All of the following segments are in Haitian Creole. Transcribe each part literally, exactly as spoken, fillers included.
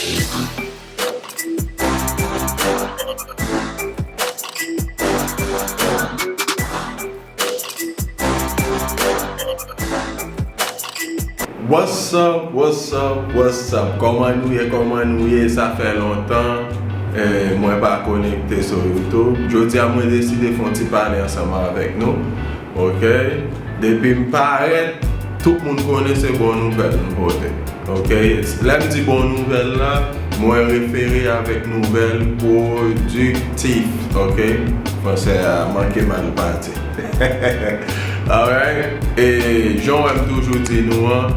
What's up, what's up, what's up? Kòman nou ye, kòman nou ye? Sa fè lontan, eh, mwen pa konekte sou YouTube. Jodi a, mwen deside fè yon ti pale ansanm avèk nou. Ok? Depi m parèt, tout moun konnen se bon nouvèl m pote. Ok? Lè m di bon nouvèl la, mwen refere avèk nouvèl pwodiktif. Ok? Fransè a manke mal pati. Alright? E jan w wè m toujou di nou an,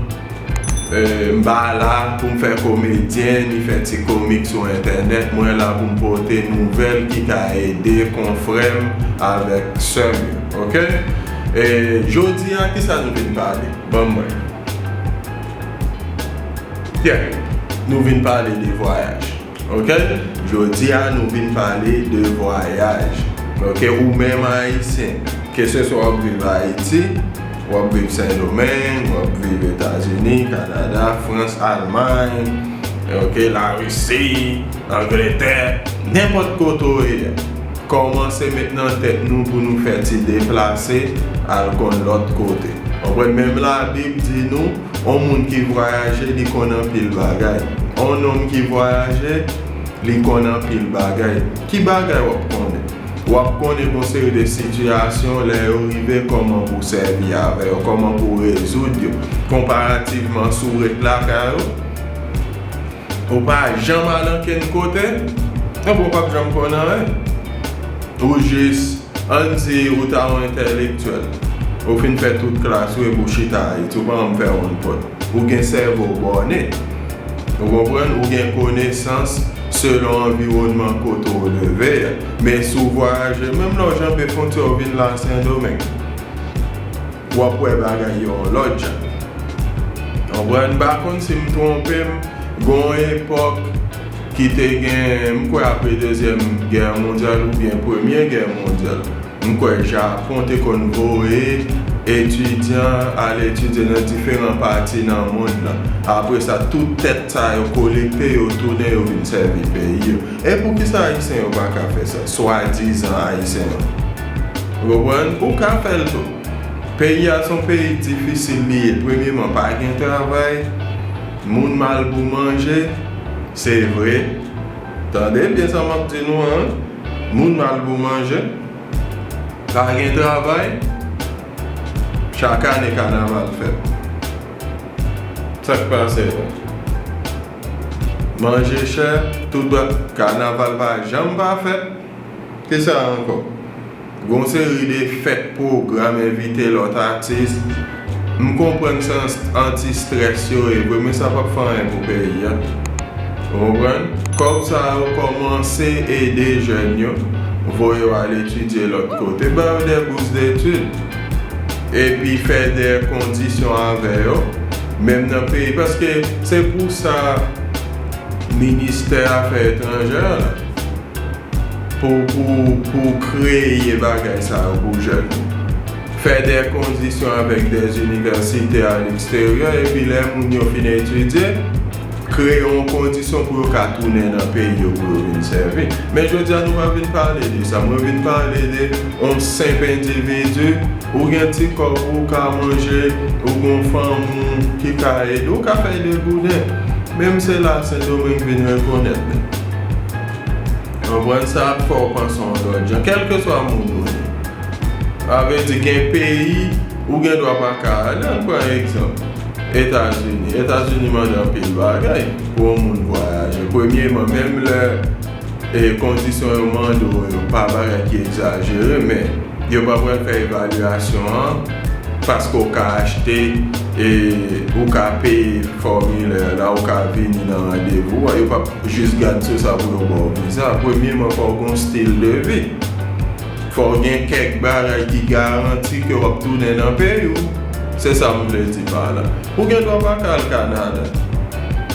eh, m pa la pou m fè komedyen ni fè ti komik sou entènèt. Mwen la pou m pote nouvèl ki ka ede konfrè m avèk sè m yo. Ok? E jodi a, kisa nou vin pale? Ban m wè. Yeah, nou vin pale de vwayaj. Ok? Jodi a, nou vin pale de vwayaj. Ok? Ou menm Ayisyen, keseswa w ap viv Ayiti, w ap viv Sendomeng, w ap viv Etazini, Kanada, Frans, Almay, ok, Larisi, Angletè, nenpòt kote w ye. Kòmanse met nan tèt nou pou nou fè ti deplase al konn lòt kote. Konprann? Menm Labib di nou, yon moun ki vwayaje, li konn anpil bagay. Yon nonm ki vwayaje, li konn anpil bagay. Ki bagay w ap konnen? W ap konnen yon seri de sitiyasyon, lè yo rive, kòman pou w sèvi avè yo, kòman pou w rezoud yo. Konparativman, si w ret lakay ou, ou pa janm al ankenn kote, enben w p ap janm konn anyen. Ou jis, ann di ou ta yon entèlektyèl. Ou fin fè tout klas ou epi ou chita Ayiti, ou pa janm fè yon pòt. Ou gen sèvo bòne. Ou konprann? Ou gen konesans selon anviwònman kote w leve a. Men si w vwayaje, menm lè w janbe fwontyè w vin la Sendomeng, w ap wè bagay yo yon lòt jan. Konprann? M pa konn si m twonpe m, gon epòk ki te gen, m kwè apre Dezyèm Gè Mondyal oubyen Premye Gè Mondyal, m kwè Japon te konn voye etidyan al etidye nan diferan pati nan mond lan. Apre sa, tout tèt sa yo kolekte, yo tounen, yo vin sèvi peyi yo. E poukisa Ayisyen yo pa ka fè sa? Swadizan Ayisyen yo. Ou konprann? Ou ka fè l tou. Peyi a se yon peyi difisil li ye. Premyeman, pa gen travay, moun mal pou manje, se vre. Tande byen sa m ap di nou an, moun mal pou manje, pa gen travay, chak ane kanaval fèt. Sa k pase la? Manje chè, tout ba-, kanaval pa janm pa fèt. Kisa ankò? Gon seri de fèt, pwogram, envite lòt atis. M konprann se an-, anti-strès yo ye vre, men sa p ap fè anyen pou peyi a. Ou konprann? Kòb sa yo kòmanse ede jèn yo, voye yo al etidye lòt kote, ba yo de bous detid. Epi fè de kondisyon avè yo, menm nan peyi, paske se pou sa ministè afè etranjè a la, pou, pou, pou kreye bagay sa yo pou jèn yo. Fè de kondisyon avèk de inivèsite a leksteryè, epi lè moun yo fin etidye, kreye yon kondisyon pou yo ka tounen nan peyi yo pou yo vin sèvi. Men jodi a, nou pa vin pale de sa. Mwen vin pale de yon senp endividi, ou gen ti kòb ou ka manje, ou gen fanmi ki ka ede, ou ka fè degouden. Menm se la Sendomeng vin rekonèt li. Konprann? Sa ap fè w panse yon lòt jan, kèlkeswa moun ou ye. Sa vle di gen peyi ou gen dwa pa ka ale. Ann pran egzanp Etazini. Etazini mande anpil bagay pou yon moun vwayaje. Premyeman, menm lè, e, kondisyon yo mande w yo pa bagay ki egzajere, men yo pa pral fè evalyasyon an paske w ka achte, e, ou ka peye fòmilè la, ou ka vini nan randevou a, yo p ap jis gad sou sa pou yo ba w viza. Premyeman, fò w gen yon stil de vi. Fò w gen kèk bagay ki garanti ke w ap tounen nan peyi w. Se sa m vle di pa la. Ou gen dwa pa ka al Kanada.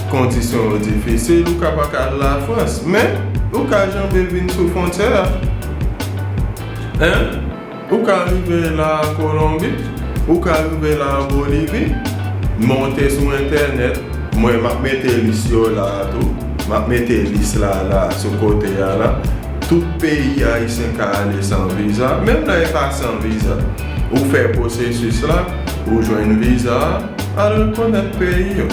Kondisyon yo difisil, ou ka pa ka al Lafrans. Men, ou ka janbe vin sou fwontyè a. Hein? Ou ka rive la Kolonbi, ou ka rive la Bolivi, monte sou entènèt, mwen m ap mete lis yo la a tou, M ap mete lis la la sou kote a la. Tout peyi ayisyen ka ale san viza. Menm lè e pa san viza, ou fè pwosesis la, ou jwenn viza a, al rekonèt peyi w.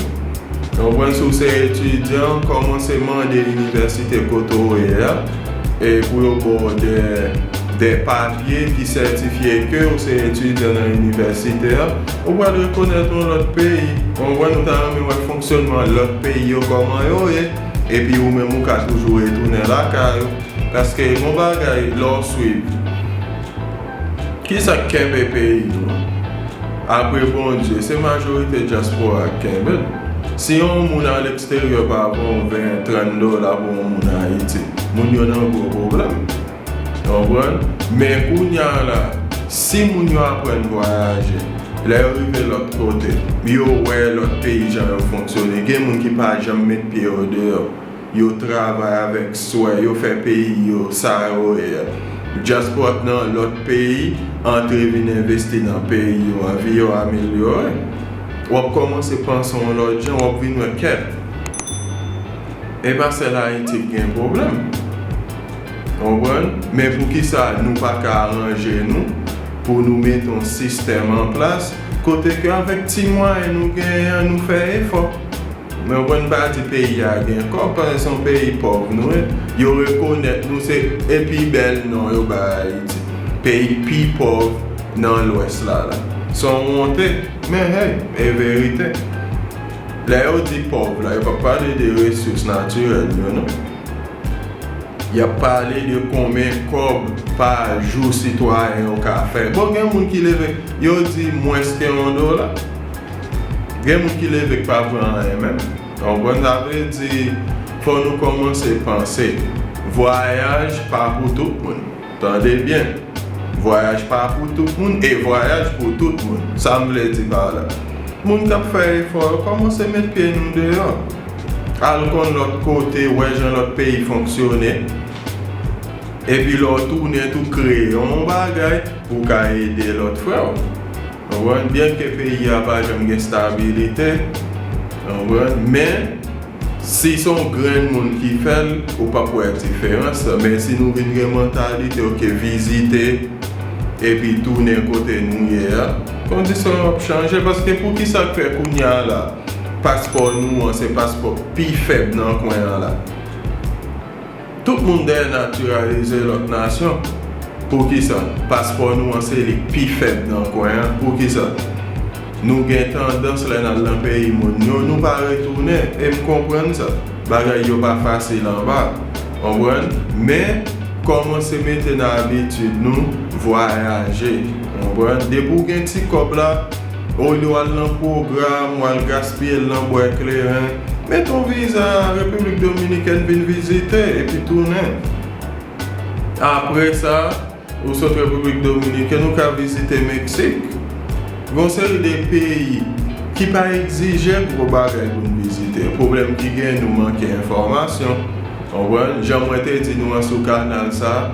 Ou konprann? Si w se etidyan, kòmanse mande inivèsite kote w ye a, e pou yo ba w de, de papye ki sètifye ke w se etidyan nan inivèsite a, ou pral rekonèt yon lòt peyi. Ou konprann? Ou ta renmen wè fonksyònman lòt peyi yo kòman yo ye, epi ou menm ou ka toujou retounen lakay ou. Paske yon bagay lè w swiv, kisa k kenbe peyi nou? Apre Bondye, se majorite dyaspora k kenbe l. Si yon moun aleksteryè pa voye yon ven, trant dola pou yon moun Ayiti, moun yo nan gwo pwoblèm. Ou konprann? Men kounye a la, si moun yo aprann vwayaje, lè yo rive lòt kote, yo wè lòt peyi jan yo fonksyone. Gen moun ki pa janm met pye yo deyò. Yo travay avèk swè, yo fè peyi yo sa yo ye. Dyaspora nan lòt peyi antre vin envesti nan peyi yo, anvi yo amelyore. W ap kòmanse panse yon lòt jan, w ap vin wè kèt. E pa sèl Ayiti k gen pwoblèm. Konprann? Men poukisa nou pa ka aranje nou pou nou mete yon sistèm an plas kote ke avèk ti mwayen nou genyen an, nou fè efò? Men w konn pa di peyi a gen kòb, paske se yon peyi pòv nou ye. Yo rekonèt nou, se e pi bèl non yo bay Ayiti. Peyi pi pòv nan Lwès la la. Se yon wonte, men hey, e verite. Lè yo di pòv la, yo pa pale de resous natirèl yo non. Y ap pale de konbyen kòb pa jou sitwayen yo ka fè. Bon, gen moun ki leve, yo di mwens ke yon dola. Gen moun ki leve k pa pran anyen menm. Ou konprann? Sa vle di, fò nou kòmanse panse. Vwayaj pa pou tout moun. Tande byen. Vwayaj pa pou tout moun e vwayaj pou tout moun. Sa m vle di pa la? Moun k ap fè efò yo, kòmanse met pye nou deyò. Al konn lòt kote, wè jan lòt peyi fonksyone. Epi lè w tounen tou kreye yon bagay pou w ka ede lòt frè w. Ou konprann? Byenke peyi a pa janm gen stabilite, ou konprann? Men, si se yon grenn moun ki fè l, ou p ap wè diferans lan. Men si nou vin gen mantalite, oke, vizite, epi tounen kote nou ye a, kondisyon yo ap chanje. Paske poukisa k fè kounye a la, paspò nou an se paspò pi fèb nan kwen an la? Tout moun dèyè natiralize lòt nasyon. Poukisa? Paspò nou an se li k pi fèb nan kwen an. Poukisa? Nou gen tandans lè n al nan peyi moun yo, nou pa retounen. E m konprann sa. Bagay yo pa fasil anba. Konprann? Men, kòmanse mete nan abitid nou vwayaje. Konprann? Depi w gen ti kòb la, olye w al nan pwogram, w al gaspiye l nan bwè kleren, mete yon viza Repiblik Dominikèn, vin vizite, epi tounen. Apre sa, ou sot Repiblik Dominikèn, ou ka vizite Meksik. Gen yon seri de peyi ki pa egzije gwo bagay pou n vizite. Pwoblèm ki gen, nou manke enfòmasyon. Konprann? Jan mwen te di nou an sou kanal sa,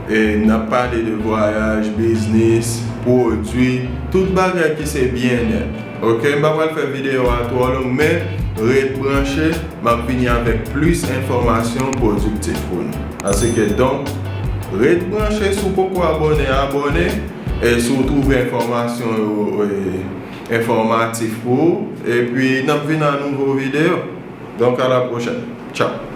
e n ap pale de vwayaj, biznis, pwodui, tout bagay ki se byennèt. Oke, m pa pral fè videyo a twò long, men ret branche, m ap vini avèk plis enfòmasyon pwodiktif pou nou. Asike donk, ret branche, si w poko abòne, abòne, e si w twouve enfòmasyon yo, e, enfòmatif pou ou, epi n ap vin a nouvo videyo. Donk, a la pwochèn. Tchaw.